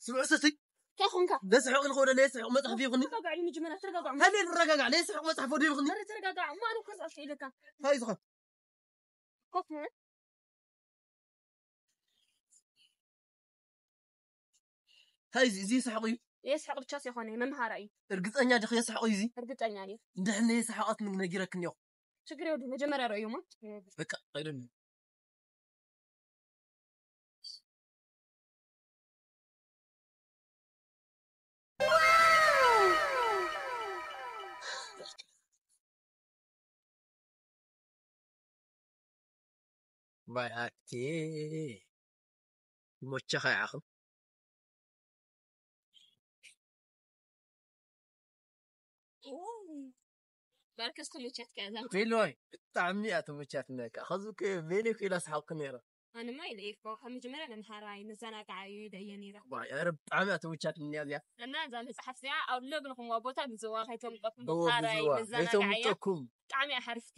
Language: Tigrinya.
ስምዑ ሰስይ እንታይ ኾንካ? ደስሕቕ ኢልኮ ወደ ለየስሕቕ መፅሓፍ ይኹኒ። ተረጋጋዕ፣ መጀመርያ ተረጋጋዕ። ከመይ ንረጋጋዕ? ለየስሕቕ መፅሓፍ ወደ ይኹኒ። ኧረ ተረጋጋዕ። ማኑ ከዛሽ ኢለካ። እንታይ ዝኾን? ኮፍ በል። እንታይ እዚ? እዚ የስሕቕ እዩ? የስሕቕ ብቻ ሲኾነ መምሃራ እዩ። እርግፀኛ ዲኺ የስሕቕ እዩ እዚ? እርግጠኛ እየ። እንድሕር ነየስሓቐትኒ ነጊረክኒ እየ። ችግር የብሉ። መጀመርያ ረእዩሞ። በቃ፣ ቀይደኒ። ባይ ኣቲ ሞቸኻ ይዓኽም። በርከስ ተመቸትካ እዛ። ፊልሞይ፣ ብጣዕሚ እያ ተመቻትኒ። በቃ፣ ከዚ እኮ ቤኒ እኮ ኢላ ስሓቕኩ ነይረ። ኣነማ ኢለ እኮ፣ ካብ መጀመርያ መምሃራይ፣ መዘናግዓ እዩ ኢለ እየ ነይረ። ዋይ፣ ኧረ ብጣዕሚ እያ ተመቻትኒ እዚኣ። እና እዛ መጽሓፍ እዚኣ ኣብ ለብልኹምዋ ቦታ ንዝዋ ከይተምቀኩም እዎ፣ መምሃራይ፣ ብዝዋ መዘናግዓ እያ። ከይተምቀኩም። ብጣዕሚ እያ ሓሪፍቲ።